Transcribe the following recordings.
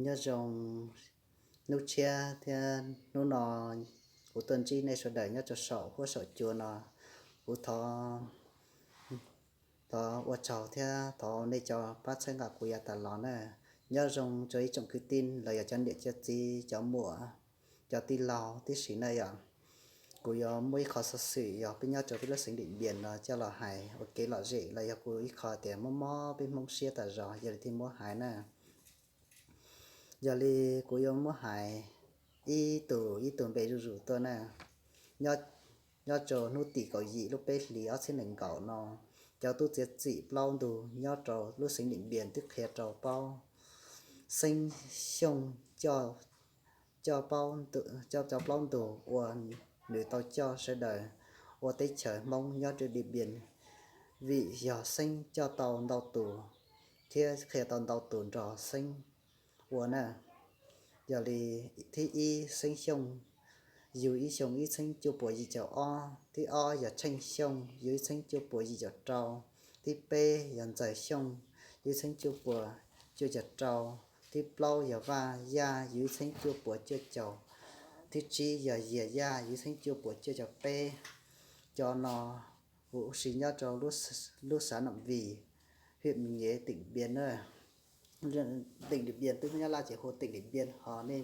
Nyob zoo hnub tshiab thiab hnub no kuv tuaj ntsib nej sawv daws nyob rau saum huab saum cua no. Kuv thov, thov ua tsaug thiab thov nej cov pab txhawb nqa kuv yav tas los na. Nyob zoo rau ib tsoom kwv tij los yog cov niam cov txiv, cov muam, cov tij laug tib si na yom. Kuv yuav muaj ib qho xov xwm yog peb nyob rau peb lub xeev Dim Npias no coj los hais ua kev lom zem los yog kuv ib qho tias mob mob peb Hmoob siab tas zog, yog li thiaj muab hais na. Yog li kuv yuav muab hais ib tug ib tug npe zuj zus tuaj na. Nyob rau hnub tim kaum yim lub peb hlis ob txhiab nees nkaum no, cov tub txiav txim plaub ntug nyob rau lub xeev Dim Npias twb qhia rau paub Xeeb Xyooj coj, coj plaub ntug ua nws tau coj sawv daws ua teb chaws Hmoob nyob rau Dim Npias, vim yog Xeeb coj tau ntau tus thiab qhia tau ntau tus nrog Xeeb ua na. Yog li thib ib Xeeb Xyooj yug ib xyoo ib txhiab cuaj puas yim caum ob, thib ob yog Tsheej Xyooj yug ib txhiab cuaj puas yim caum rau, thib peb yog Ntxawg Xyooj yug ib txhiab cuaj puas cuaj caum rau, thib plaub yog Vaj Yaj yug ib txhiab cuaj puas cuaj caum, thib tsib yog Yias Yaj yug ib txhiab cuaj puas cuaj caum peb. Cov no huv si nyob rau lub xav Nam Vim, hwm Mis Nyes, teem Npias na. Teem Dim Npias twb Nyab Laj ces hu teem Dim Npias, ho nej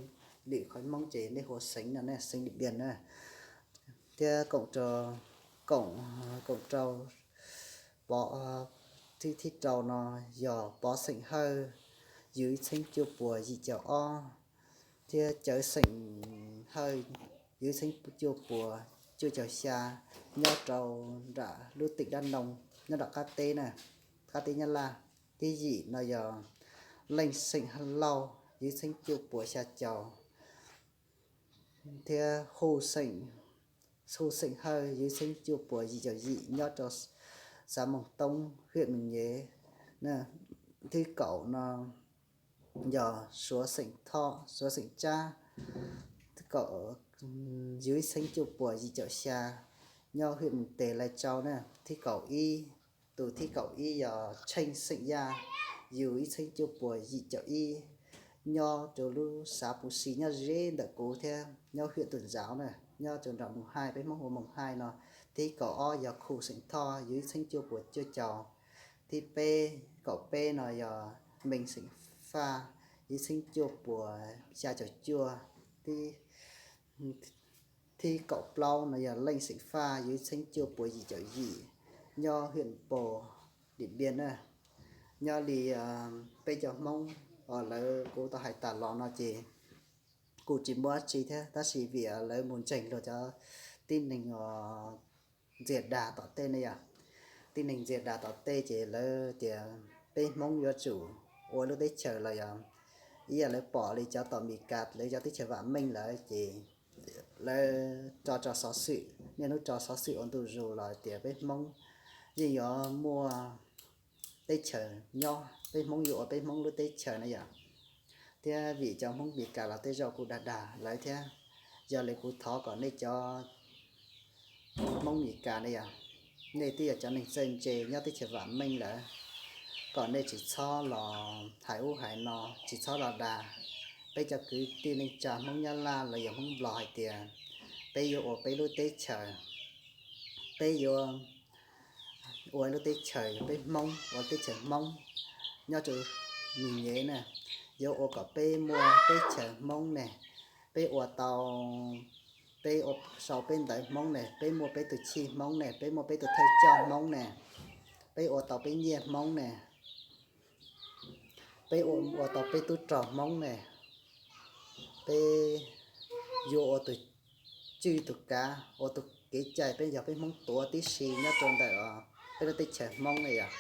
lwm qhov Hmoob ces nej hu xeev no ne, xeev Dim Npias na. Thiab koom rau, koom, koom rau Pov, thib, thib rau no yog Pov Xeem Hawj yug ib txhiab cuaj puas yim caum ob, thiab Cawv Xeem Hawj yug ib txhiab cuaj puas cuaj caum xya, nyob rau nram lub teem Dab Noo, nyob nram qab teb na, qab teb Nyab Laj. Thib yim no yog Leej Xeem Lauj yug ib txhiab cuaj puas xya caum, thiab Hu Xeem, Hu Xeem Hawj yug ib txhiab cuaj puas yim caum yim, nyob rau xav Moos Toob, hwm Mis Nyes. Thib kaum no yog Suav Xeem Thoj, Suav Xeem Tsab, kaum, yug ib txhiab cuaj puas yim caum xya, nyob hwm Mis Tes, Lais Tsau na. Thib kaum ib, tus thib kaum ib yog Tsheej Xeem Yaj, yug ib txhiab cuaj puas yim caum ib, nyob rau lub xav Pus Xis, nyob ze ntawm kuv thiab, nyob hwm Tus Ntxauv na, nyob rau nram Moos Haij, peb Hmoob hu Moos Haij no. Thib kaum ob yog Khu Xeem Thoj, yug ib txhiab cuaj puas cuaj caum. Thib peb, kaum peb no yog Mees Xeem Faj, yug ib txhiab cuaj puas xya caum cuaj. Thib, thib kaum plaub no yog Leej Xeem Faj, yug ib txhiab cuaj puas yim caum yim, nyob hwm Pos, Dim Npias na. Nyob li peb cov Hmoob uas lawv kuv tau hais tas los no ces kuj tsis muaj dab tsi thiab, tab sis vim lawv mus ntseeg luag cov tib neeg uas ntxias dag tom tej ne yom. Tib neeg ntxias dag tom tej ces lawv tias peb Hmoob yuav tsum ua lub teb chaws los yog ib yam lawv pom li cov tom Mes Kas lawv cov teb chaws vam meej lawm ces lawv tso tso xov xwm, niaj hnub tso xov xwm ua ntu zus los tias peb Hmoob yeej yuav muaj teb chaws nyob, peb Hmoob yuav ua peb Hmoob lub teb chaws na yom. Thiab vim cov Hmoob Mes Kas los tej zaum kuj dag dag lawv thiab. Yog li kuv thov kom nej cov Hmoob Mes Kas ne yom, nej twb yog cov neeg txawj ntse nyob teb chaws vam meej lawm, kom nej tsis txhob los hais ub hais no, tsis txhob los dag peb cov kwv tij neej tsa Hmoob Nyab Laj los yog Hmoob Nplog hais tias peb yuav ua peb lub teb chaws, peb yuav ua lub teb chaws yog peb Hmoob, ua teb chaws Hmoob nyob rau Mis Nyes na, yuav ua kom peb muaj teb chaws Hmoob ne, peb ua tau, peb ua sau peb ntawv Hmoob ne, peb muaj peb tus chij Hmoob ne, peb muaj peb tus thawj coj Hmoob ne, peb ua tau peb nyiaj Hmoob ne, peb ua, ua tau peb tub rog Hmoob ne, peb yuav ua tus tswj tus kav, ua tus kev cai, peb yog peb Hmoob tuav tib si nyob rau ntawm peb lub teb chaws Hmoob ne yom.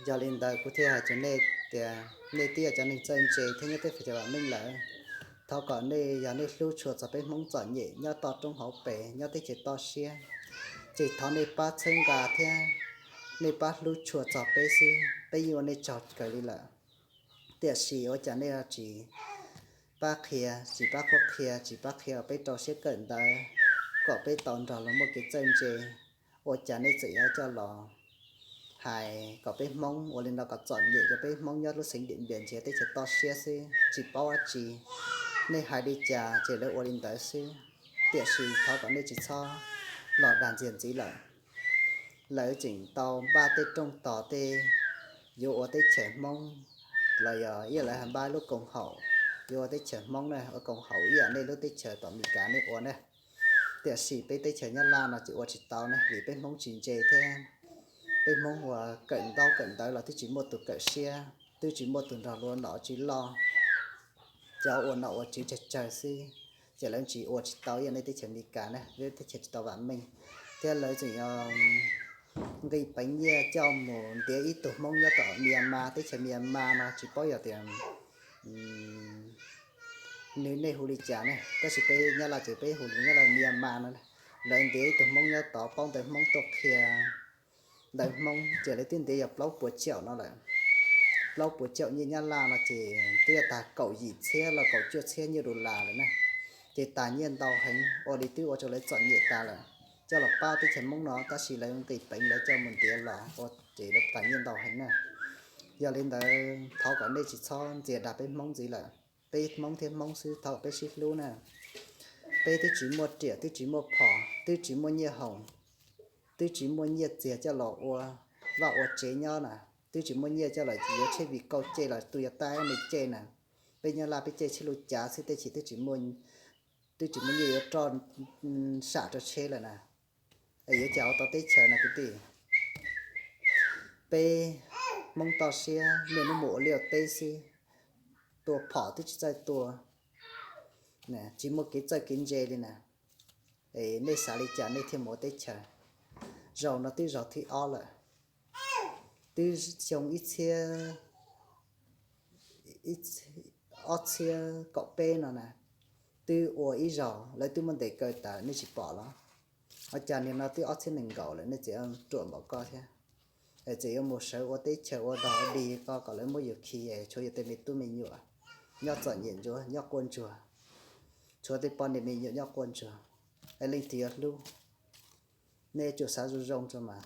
Yog li ntawd kuv thiaj hais rau nej tias nej twb yog cov neeg txawj ntse thiab nyob teb chaws vam meej lawm, thov kom nej yog nej hlub tshua txog peb Hmoob txom nyem nyob toj roob hauv pes nyob teb chaws toj siab, ces thov nej pab txhawb nqa thiab nej pab hlub tshua txog peb xwb, peb yeej ua nej tsaug kawg li lawm. Tiam sis ua cas nej tsis pab qhia, tsis pab qhuab qhia, tsis pab qhia kom peb rau siab kawm ntawv, kom peb tau nrog luag muaj kev txawj ntse? Ua cas nej txawm yuav coj los hais kom peb Hmoob ua li no kom txom nyem rau peb Hmoob nyob lub xeev Diam Npias ntsis teb chaws toj siab xwb tsis paub dab tsi. Nej hais li cas ces lawv ua li ntawd xwb. Tiam sis thov kom nej tsis txhob los dag ntxias ntxiv lawm. Lawv tseem tau npaj tej rooj tog tej yuav ua teb chaws Hmoob los yog ib yam lawv hais npaj lub koom haum, yuav ua teb chaws Hmoob na, ua koom haum ib yam nej lub teb chaws tom Meskas nej ua na. Tiam sis peb teb chaws Nyab Laj no ces ua tsis tau ne, vim peb Hmoob tsis ntse thiab. Peb Hmoob uas kawm ntaub kawm ntawv los twb tsis muaj tus kawm siab, twb tsis muaj tus nrog luag nom tsis loj, cov ua nom ua tswv tsawg tsawg xwb, ces lawv tsis ua tsis tau ib yam nej teb chaws Meskas na, lawv teb chaws tsis tau vam meej, thiab lawv tseem nqis peev nyiaj coj mus ntiav ib tug Hmoob nyob tom Myanmar, teb chaws Myanmar no tsis paub yog tias nws nej hu li cas ne, tab sis peb Nyab Laj ces peb hu li Nyab Laj Myanmar no. Lawv ntiav ib tug Hmoob nyob tod paub ntawv Hmoob tuaj qhia ntawv Hmoob ces lawv twb ntiav yog plaub puas caum no lawm. Plaub puas caum nyiaj Nyab Laj no ces twb yog tag kaum yim txhiab los kaum cuaj txhiab nyiaj dollar lawm na. Ces tas nyiaj ntau heev, ua li twb ua rau lawv txom nyem tas lawm. Coj los pab teb chaws Hmoob no tab sis lawv nqis peev lawv coj mus ntiav los ua ces lawv tas nyiaj ntau heev na. Yog li ntawd thov kom nej tsis txhob ntxias dag peb Hmoob ntxiv lawm. Peb Hmoob thiab Hmoob xwb, thov kom peb sib hlub na. Peb twb tsis muaj riam, twb tsis muaj phom, twb tsis muaj nyiaj hoom, twb tsis muaj nyiaj txiag coj los ua vaj ua tsev nyob na, twb tsis muaj nyiaj coj los yuav tsheb vim kauj cej los tus yuav tab me cej na. Peb Nyab Laj peb caij tsheb lub cav xwb tej chim twb tsis muaj nyiaj yuav roj sam rau tsheb lawm na. Es yuav cas ua tau teb chaws no kwv tij? Peb Hmoob toj siab niaj hnub mus ua liaj ua teb xwb, tua phom twb tsis txawj tua, tsis muaj kev txawj kev ntse li na. Es nej xav li cas nej thiaj mus ua teb chaws? Zaum no twb zaum thib ob lawm, twb xyoo ib txhiab, ob txhiab kaum peb no na, twb ua ib zaug lawv twb muab ntes kaw tas nej tsis pom los? Ua cas niaj no twb ob txhiab nees nkaum lawm nej tseem ruam npaum koj thiab? Es tseem yuav mus sawv ua teb chaws ua dog ua dig ko kom lawv muab yus khi es tshuav yus tej me tub me nyuam nyob txom nyem ntsuav nyob quaj ntsuag, tshuav tej poj niam me nyuam nyob quaj ntsuag, es leej twg yuav hlub? Nej yuav tsum xav zoo zoo tso mas.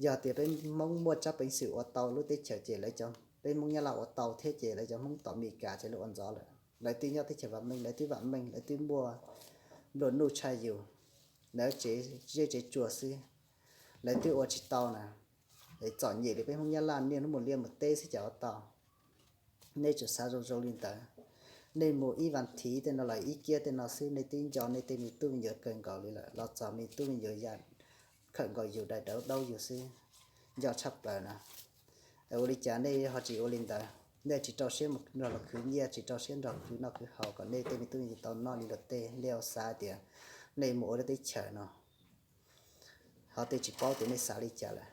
Yog tias peb Hmoob muaj tsab peev xwm ua tau lub teb chaws ces lawv cov, peb Hmoob Nyab Laj ua tau thiab ces lawv cov Hmoob tom Meskas ces lawv ua ntxov lawm. Lawv twb nyob teb chaws vam meej, lawv twb vam meej, lawv twb muaj nplua nuj tshaj yus, lawv tsev zej tsev tsua xwb, lawv twb ua tsis tau na. Es txom nyem li peb Hmoob Nyab Laj niaj hnub mus liaj mus teb xwb cas ua tau? Nej tsum xav zoo zoo li ntawd. Nej mus ib vas thiv tej no los ib kiab tej no xwb nej twb nco nej tej me tub me nyuam kawg nkaus li lawm, los txog me tub me nyuam ya khawm nkaus yus daim daub daub yus xwb, nco tshaj plaws na. Es ua li cas nej ho tsis ua li ntawd? Nej tsis rau siab mus nrog luag khwv nyiaj, tsis rau siab nrog khwv noj khwv haus kom nej tej me tub me nyuam tau noj li luag tej, nej ua xav tias nej mus ua lub teb chaws no, ho tej tsis paub tias nej xav li cas lawm.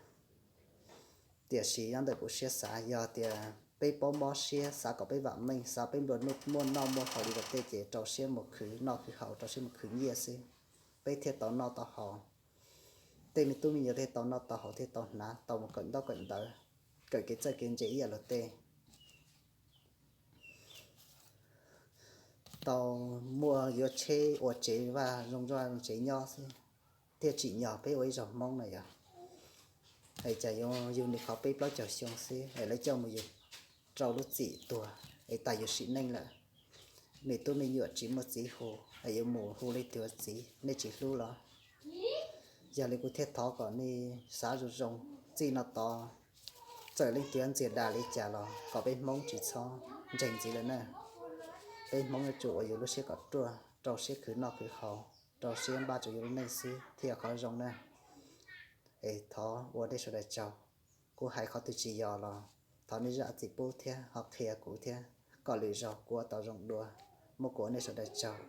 Tiam sis nyob ntawm kuv siab xav, yog tias peb paub mob siab xav kom peb vam meej, xav peb nplua nuj muaj noj muaj haus li luag tej ces rau siab mus khwv noj khwv haus, rau siab mus khwv nyiaj xwb, peb thiaj tau noj tau haus. Tej me tub me nyuam thiaj tau noj tau haus, thiaj tau hnav, tau mus kawm ntaub kawm ntawv, kawm kev txawj kev ntse ib yam luag tej, tau muaj yuav tsheb ua tsev vaj zoo vaj zoo tsev nyob xwb, thiaj tsim nyog peb ua ib zaug Hmoob na yog. Es cas yuav yug nws qhov peb plaub caug xyoo xwb es lawv coj mus yug rau lub txim tuag, es tas yus sim neej lawm. Me tub me nyuam tsis muaj txiv hu, es yuav mus hu leej twg ua txiv, nej tsis hlub los? Yog li kuv thiaj thov kom nej xav zoo zoo, txij no tod txawm leej twg ntxias dag li cas los kom peb Hmoob tsis txhob ntseeg ntxiv lawm na. Peb Hmoob yuav tsum ua yus lub siab kom ruaj, rau siab khwv noj khwv haus, rau siab npaj rau yus lub neej xwb thiaj yog qhov zoo na. Es thov ua nej sawv daws tsaug. Kuv hais qhov twg tsis yog los thov nej zam txim pub thiab ho qhia kuv thiab, kom lwm zaug kuv ua tau zoo dua. Muab kuv ua nej sawv daws tsaug.